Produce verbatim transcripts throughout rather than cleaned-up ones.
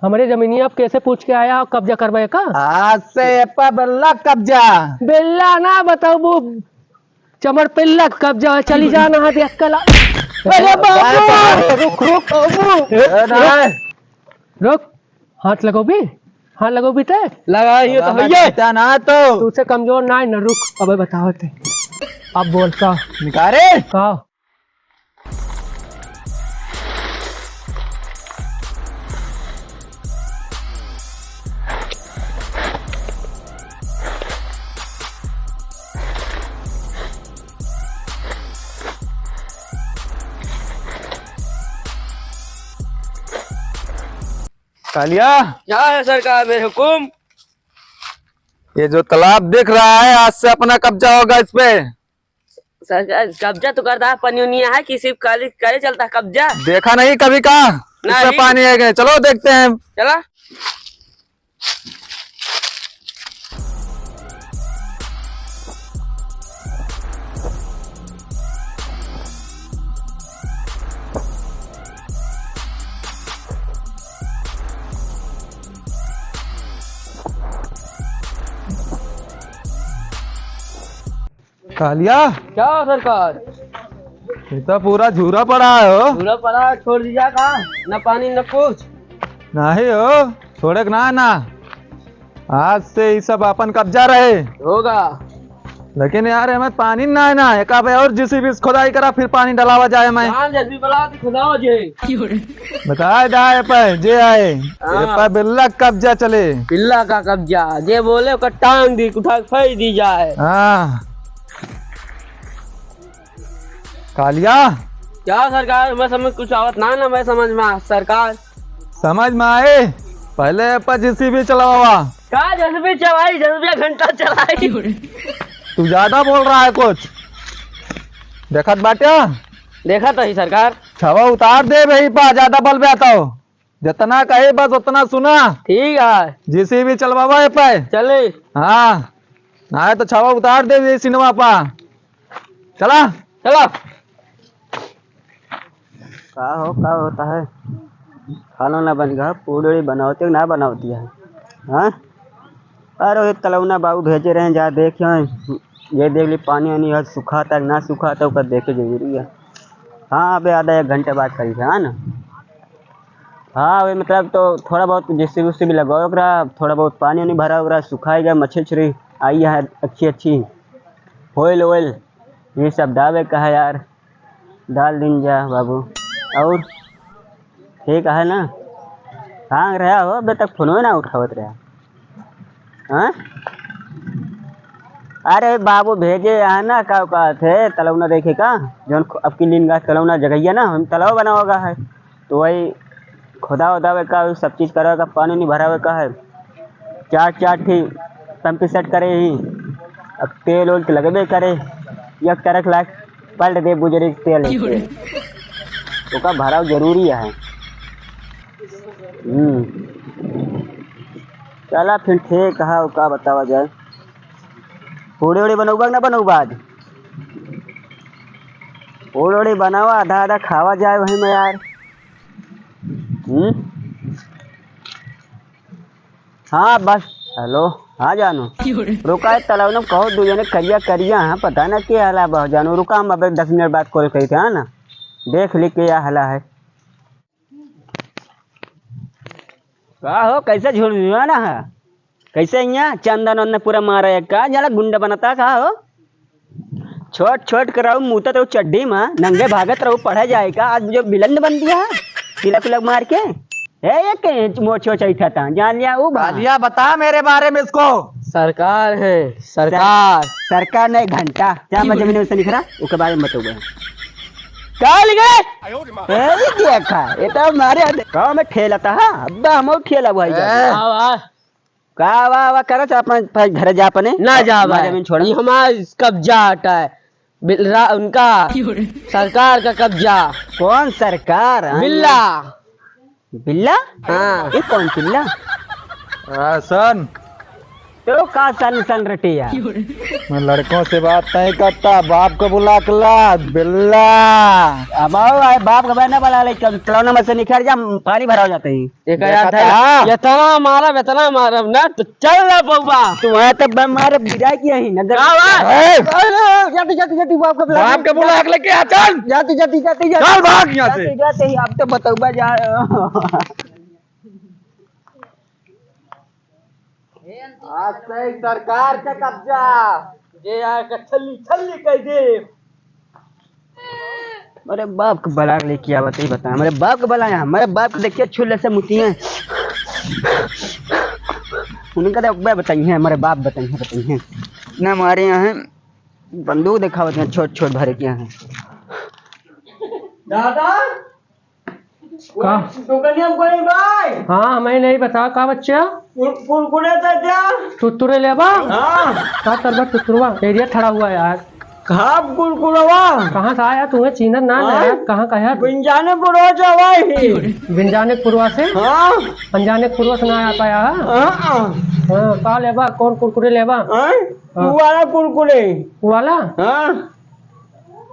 हमरे जमीनिया पे कैसे पूछ के आया हो, कब्जा करवाए का? आज से एपा बिल्ला कब्जा। बिल्ला ना बताओ, वो चमड़ पिल्ला कब्जा है, चली जाना है, देख के ला। अरे बाबू! रुक, रुक, बाबू! ए, ना। रुक, रुक। हाथ लगोबी? हाथ लगोबी ते? लगाई तो बाबा, भैया। ना तो। तू से कमजोर ना है ना, रुक, अबे बताओ ते। अब बोल का? निकारे? का? कालिया। क्या है सरकार मेरे हुकुम? ये जो तालाब दिख रहा है, आज से अपना कब्जा होगा इस पे। सरकार, कब्जा तो करता है, पानी उनी है, किसी काली करे चलता है कब्जा। देखा नहीं कभी का, इसमें नहीं। पानी है कि नहीं? चलो देखते हैं। चला। कालिया। क्या हो सरकार? ये तो पूरा झूरा पड़ा है हो। झूरा पड़ा है, छोड़ दीजा का? न पानी न कुछ। नहीं हो, छोड़े के ना, ना। आज से ये सब अपन कब्जा रहे। होगा। लेकिन यार, एमे पानी ना है ना, एक अबे और जेसीबी से खुदाई करा, फिर पानी डलावा जाए मैं। कहाँ जेसीबी बुलाओ तो खुदाओ जे। बताए दा ए पे, जे आए। हाँ। ए पे बिल्ला कब्जा चले। बिल्ला का कब्जा, जे बोले ओकर टांग दी, उठा के फेंक दी जाए। हाँ। कालिया। क्या सरकार, मैं समझ कुछ आवत ना, ना मैं समझ में आ, सरकार। समझ में आए, पहले ए पे जेसीबी चलावा। का जेसीबी चलाई, जेसीबी घंटा चलाई। तू ज्यादा बोल रहा है कुछ। देखत बाट्या? देखत ही सरकार। छवा उतार दे भाई पा, ज्यादा बल बे आता हो। जितना कहे बस उतना सुना। ठीक है। जेसीबी चलवावा ए पे। चले। हाँ। ना तो छवा उतार दे ये सिनेमा पा। चला। चला। का हो, का होता है? खाना ना बन गया, पूड़ी उड़ी बनावती है, ना बनावती है? हाँ? अरे, ये तलौना बाबू भेजे रहे, जा देख, ये देख ली, पानी वानी है, सूखा था, ना सूखा था, ओकर देखे जरूरी है। हाँ, अबे आधा एक घंटे बाद करी है, है ना? हाँ, अबे मतलब तो थोड़ा बहुत जेसीबी उसीबी लगाओ ओकरा, थोड़ा बहुत पानी वानी भरा ओकरा, सुखाई गया, मछली उछली आई है अच्छी अच्छी, होइल ओइल, ये सब डावे का है यार। डाल दिन जा बाबू। और ठीक है ना? कहाँ रहा हो? अबे तक फोनो ना उठावत रहा। हाँ? अरे बाबू भेजे यहाँ ना, का कहत है, तलौना देखे का? जौन खु-, अब की लीन गाछ तलौना जगहिया ना, हम तलाव बनावा गा है। तो वही खोदा वोदावे का, सब चीज करावे का, पानी नहीं भरावे का है। चार चार ठी पंप सेट करे ही, अब तेल ओल के लगबे करे, एक ट्रक लाग पलट दे बुजरे के तेल है। ओका भराव जरूरी है। हम्म। चला फिर ठीक है, का बतावा जाए। पूड़ी उड़ी बनौबा कि ना बनौबा आज? पूड़ी उड़ी बनावा, आधा आधा खावा जाए वही में यार। हम्म? हाँ, बस, हेलो, हाँ जानू। रुका है, तलौना कहो, दू जने करिया करिया हैं, पता ना के हला बा जानू। रुका, हम अबे दस मिनट बाद कॉल करी थे, हाँ ना? देख ली के या हला है। का हो, कैसे झुलझुलाना है? कैसे यहाँ चंदन वंदन पूरा मारा है का? जरा गुंडा बनता का हो? छोट छोट कराऊ, मूतत रहू चड्डी मा, नंगे भागत रहू पढ़े जाए का, आज जो बिलंद बन दिया है, तिलक उलक मार के। ए, ये के मोछो चैथा था, जान लिया ऊ बा। कालिया, बता मेरे बारे में इसको। सरकार है, सरकार। सर-, सरकार नहीं, घंटा। क्या मजे में उसे निखरा, ओके बारे में बतौबे। काल गए। ए, ये देखा, ये तो मारे गाँव में ठेला था, हाँ? अब्बा हम ठेला भाई ए। जाते। वाह, वाह। का वाह वाह करत अपन, अपन घरे जा अपने। ना जा हमार भाई। जमीन छोड़ा। ये हमार कब्जा हटा है। बिल-, रा-, उनका सरकार का कब्जा। कौन सरकार? हाँ, बिल्ला। बिल्ला? हाँ। ये कौन बिल्ला? हाँ, सुन। तो का सन सन रटिया? मैं लड़कों से बात नहीं करता, बाप को बुला के ला, बिल्ला। अब आओ, आए बाप का बहना वाला लेके, तलौना में से निखर जा, पानी भरा हो जाते ही। एक देखा यार था? था, इतना मारब, इतना मारब ना, तो चल ना बउआ। तू वहाँ तब बम मारब, गिरा के यहीं, नजर का बा? ए! अरे, जल्दी, जल्दी, जल्दी, बाप का बुला। बाप का बुला के लेके आ, चल। जाते, जाते, जाते, जाते। चल भाग यहाँ से। जाते, जाते ही आप तो बतौबा जा। आज से सरकार का कब्जा। जे आए के छल्ली छल्ली कह दे। मेरे बाप के बला लेके आवत ही बता, मेरे बाप के बला यहाँ, मेरे बाप के देखिए छुल्ले से मुतिए। उनका तो अब्बा बताई है, मेरे बाप बताई है, बताई है। ना हमारे यहाँ है, बंदूक दिखावत हैं छोट छोट भरे के यहाँ। दादा, का? दुकानिया में कोई भाई? हाँ, हमें नहीं बता, का बच्चा? कुर-, कुरकुरे दे दे। तुतुरे लेबा? हाँ। का करबा तुतुरवा? एरिया ठड़ा हुआ यार। खाब कुरकुरवा। कहाँ से आया तुम्हें चीनत ना, हाँ? ना यार, कहाँ का यार? बिंजाने पुरवा से आवा ही। बिंजाने पुरवा से? हाँ। अनजाने पुरवा से ना आता यार। हाँ। हाँ, का लेबा? कौन कुरकुरे लेबा? हाँ? हाँ। वो वाला कुरकुरे। वो वाला? हाँ।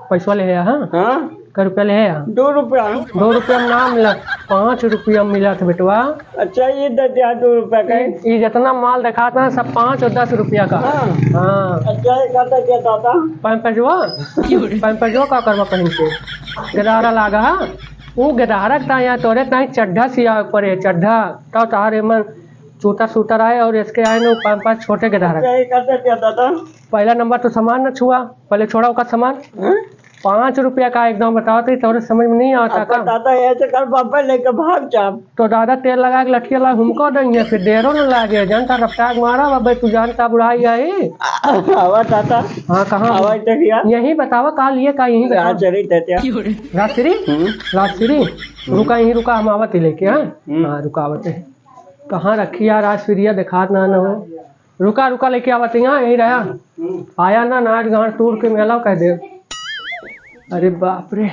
पैसवा लेहे हा? हाँ। कै रुपया लेहे हा? दो रुपया। दो रुपया में ना मिलत, पाँच रुपया में मिलत बेटवा। अच्छा, ये दे दिया दो रुपया का। ई, ई जितना माल देखात ना, सब पाँच और दस रुपया का। हाँ। हाँ। अच्छा, ये का दे दिया दादा? पैंपजवा? पैंपजवा का करबा पहिन के? गेदहरा लागा हा? ऊ गेदहरा के ताई, तोरे ताई चड्ढा सिया पड़े, चड्ढा। तब तोहार एमन चूतर सूतर आए और इसके आए ना पाँच पाँच छोटे गेदहरा। अच्छा, ये का दे दिया दादा? पहला नंबर तो सामान न छुआ, पहले छोड़ा ओकर सामान। हैं? पाँच रुपया का एकदम बतावत ही, तोरे समझ में नहीं आवत आपका का? दादा ऐसे कर बाबा लेके भाग जा। तो दादा तेल लगा के लठिया ला हमको देंगे, फिर देरो न लागे, जनता रफ्तार मारा बाबा, तू जानता बुढ़ाई आई। आवा दादा। हाँ, कहाँ? आवा इधर या। यही बतावा, का लिए का यही हाँ, बतावा। चली दादा। राजश्री? हम्म। राजश्री? हम्म। रुका, यहीं रुका, हम आवत ही लेके, हाँ? हम्म। हाँ, रुका आवत है। कहाँ रखी यार, राजश्री देखात ना, ना हो। रुका, रुका, लेके आवत ही, हाँ, यहीं रहा। हम्म। आया ना, नाट गांड तूड़ के मेला कह दे। अरे बाप रे।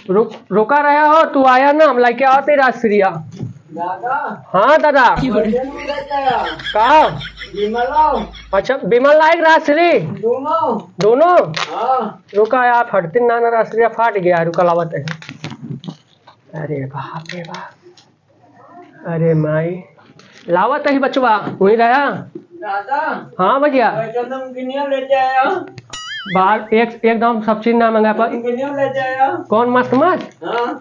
रुक, रुका रहा हो, तू आया ना, हम लेके आवत ही राजश्री। दादा। हाँ दादा। वजन में लेके आया। का? विमला। अच्छा, विमल लायक राजश्री? दोनों। दोनों? हाँ। रुका यार, फटती ना, ना राजश्री फाट गया, रुका लावत है। अरे बाप रे बाप। अरे माई, लावत ही बचवा, वहीं रहा। दादा। हाँ भैया। वैसे नमकीनिया लेके आया। बाल एक, एकदम सब चीज ना मंगा पर। नमकीनिया लेके आया। कौन मस्त मस्त? हाँ।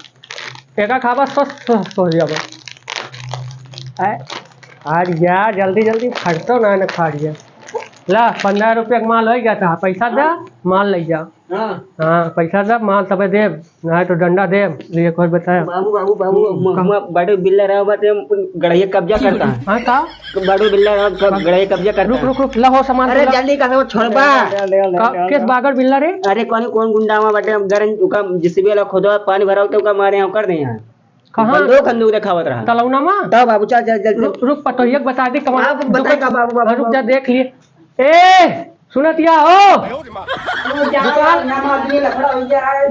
एका खाबा स्वस्थ, स्वस्थ हो जाबा। आय, आज यार जल्दी जल्दी फटतो ना, ना फाट गया। ला, पन्द्रह रुपया का माल हो गया था, पैसा दे, माल ले जा। हाँ। हाँ, पैसा दे, माल तबे देब, नाहीं तो डंडा देब, ये कोई बताया। बाबू, बाबू, बाबू, हम्म, म-, कहाँ? म-, बड़े बिल्ला रहा बाटे, गड़हिया कब्जा करता है। हाँ, का? तो बड़े बिल्ला रहा, क-, का? गड़हिया कब्जा करता रुक, है। रुक, रुक, ला हो सामान ला। जल्दी कहाँ वो छोड़बा? ले, ले, ले, का, ले, ले। किस बागर बिल्ला रे? अरे, कौन, कौन गुंडा हुआ बाटे, हम गरन, उका, जिस भी वाला खोदवा, पानी भरा होता, उका मारे, हम कर दे यहाँ। कहाँ? बंदूक, बंदूक देखावत रहा। तलौना मा? तब बाबू, चल, चल, चल, चल। रुक, रुक, पतोहिया के बता दे, कौन बाबू, दुकान, बताई का बाबू, बाबू, रुक जा, बाबू। देख लिए। ए, सुनत या हो? दुकान,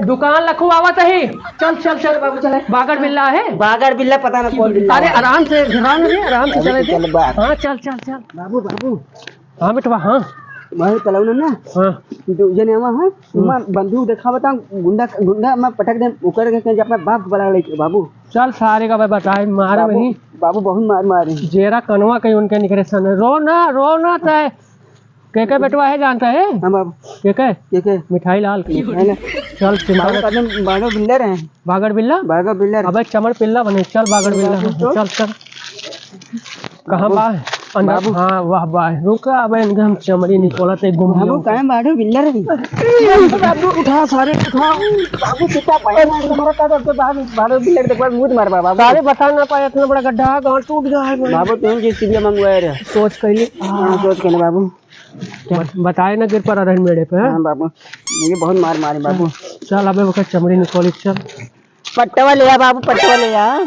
दुकान लखवावत ही। चल, चल, चल बाबू, चल। बागर बिल्ला है? बागर बिल्ला पता ना कौन बिल्ला अरे, है। आराम से, आराम से, आराम से अरे, चले थे। चल बा। हाँ, चल, चल, चल। बाबू, बाबू। हाँ बेटवा, हाँ। बाबू, तलौना ना? हाँ। दो जने आवा, हाँ? हम्म। मैं बंदूक देखावता, गुंडा, गुंडा मैं पटक दे, ओकर के, के अपना बाप वाला लेके, बाबू। चल सारे का भाई बताए, मारे बाबू, वही। बाबू बहुत मार मारे। जेरा कनवा कहीं उनके निकरे सन। रो ना, रो ना तय। के के बेटवा है जानता है? हाँ बाबू। के के? के के? मिठाई लाल। मिठाई लाल। चल चिंता बाबू मत। कदम बाड़ो बिल्ला रहे। बागड़ बिल्ला? बागड़ बिल्ला रहे। अबे चमड़ पिल्ला बने। चल बागड़ बिल्ला। बाबू तो चल, चल। कहाँ बाबू। बा? अंदर। बाबू। हाँ, वाह बा। रुक, अबे इनके हम चमड़ी निकोलत है, घूम बाबू लियो। काहे बाड़ो बिल्ला रहे? बाबू उठा, सारे उठा। बाबू कितना पाया मार तुम्हारा का तो बाहर बाड़ो बिल्ला के देखो मुंह मार बाबू। सारे बता ना पाए, इतना बड़ा गड्ढा, गांड टूट गया है। बाबू तुम जी सीबीआई मंगवाए रहे। सोच कैली। हाँ, सोच कैली बाबू। बत-, बताए ना गिर पड़ा रहन मेरे पे, हाँ? हाँ बाबू, मुझे बहुत मार मारे बाबू। चल, अबे ओकर चमड़ी निकोली, चल। पट्टवा ले आ बाबू, पट्टवा ले आ।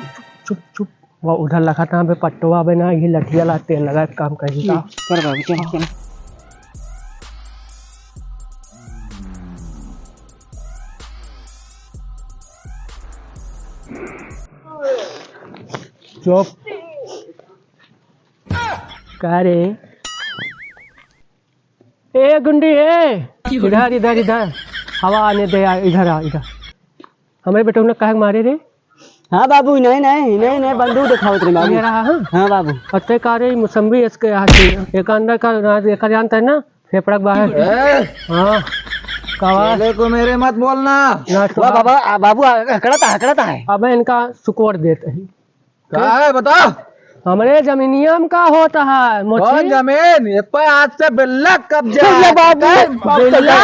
चुप, चुप, वो उधर लखा था, अबे पट्टवा, अबे ना, ये लठिया ला, तेल लगा, काम करी था। चल बाबू, चल, चल। चुप। का रे? ए गुंडी, ए, इधर, इधर, इधर। हवा आने दे, आ, इधर आ, इधर। हमरे बेटउन काहे मारे रे? हाँ बाबू, नहीं, नहीं, नहीं, नहीं, बंदूक देखावत रहे बाबू। ये रहा, हाँ? हाँ बाबू। अत्ते का रे, मुसम्बी इसके हाथ में। एक अंदर का, ना, एक जानता है ना, फेफड़ा के बाहर। ए! हाँ। का बात? चेले को मेरे मत बोलना। ना, वाह, बाबा, आ, बाबू, आ, हकड़ता, हकड़ता है। अबे इनका सुकोड़ देते हैं। का है, बता। हमरे जमीनिया में का होता है, मोची? कौन जमीन? ये पे आज से बिल्ला कब्जा। अरे बाबू, बिल्ला?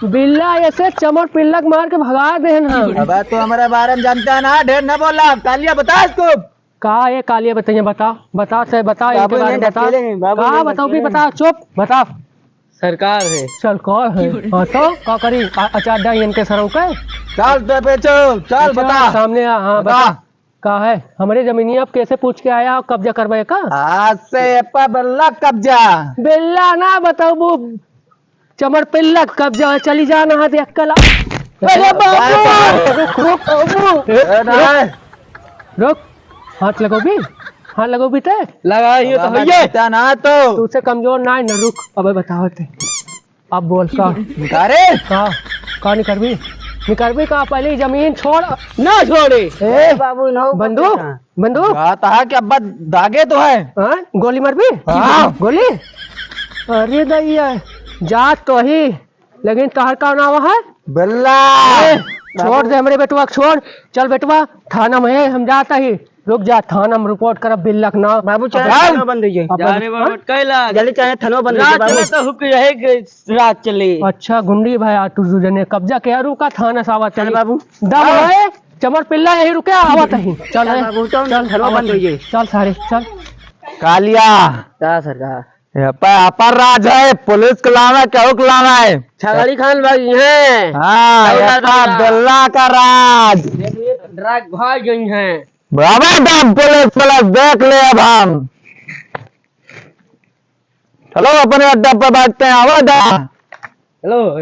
बिल्ला ऐसे चमर पिल्लक मार के भगा देहन हम। अबे तू हमरे बारे में जानता है ना, ढेर न बोला। कालिया बता इसको। का ये कालिया बताइए, बता, बता से बता, बाबू इनके बारे में इन्हें बता। ढकेले हैं, बाबू का इन्हें बताओ कि ढकेले हैं। बता, चुप, बता। सरकार है। सरकार है। हाँ तो का करी? आ-, अचार डाई इनके सरऊ के। चल तो बेचो, चल अच्छा, बता। सामने आ, हाँ, बता। बता। का है? हमरे जमीनिया अब कैसे पूछ के आया, कब्जा करवाए का? आज से एप्पा बिल्ला कब्जा। बिल्ला ना बताबू, चमर पिल्ला कब्जा है, चली जाना है देख कला। अरे बाबू, रुक, रुक, रुक, ए, नहीं। रुक, हाथ लगोबी, हाथ लगोबी ते? लगा, ये तो बाबा है ये। जीता ना तो। तू से कमजोर ना है ना, रुक, अबे बताओ ते। अब बोल का? निकारे? का? का निकरबी? निकरबी का? पहले जमीन छोड़। ना छोड़े। ए, बाबू, ना बंदू, पकड़ता। बंदू। बात है कि अब्बा दागे तो है। हाँ? गोली मारबी? हाँ। गोली? अरे दैया, जात तो ही, लेकिन तोहर का नाम है? बिल्ला। ए, छोड़ दे हमरे बेटवा के, छोड़। चल बेटवा, थाना में है, हम जाता ही। रुक जा, थाना में रिपोर्ट करब बिल्ला के नाम। बाबू, चल, अपन थाना बंद होइए। अपन जा रे बाबू, हाँ? कैला? जल्दी चल, थाना बंद होइए, रात बाबू। चले तो हुक यही के रात चले। अच्छा, गुंडी भाई, आ तू जने कब्जा के, रुका, थाना से आवा चल चले। बाबू। दम हाँ। है, चमर पिल्ला यही रुके, आवत ही। चल चल रे, बाबू, चल, चल, थाना आवत बंद ही। होइए। चल सारे, चल। कालिया। का सरकार? ये पे अपर राज है, पुलिस को लाना, केहू को लाना है? छगड़ी खान भाई हैं। हाँ, दौलत ये पे वाला। बिल्ला का राज। ड्रग भाग गई हैं। बाबा दाम पुलिस, पुलिस देख ले अब हम। चलो अपने अड्डा पर बैठते हैं, आवा दा। हेलो।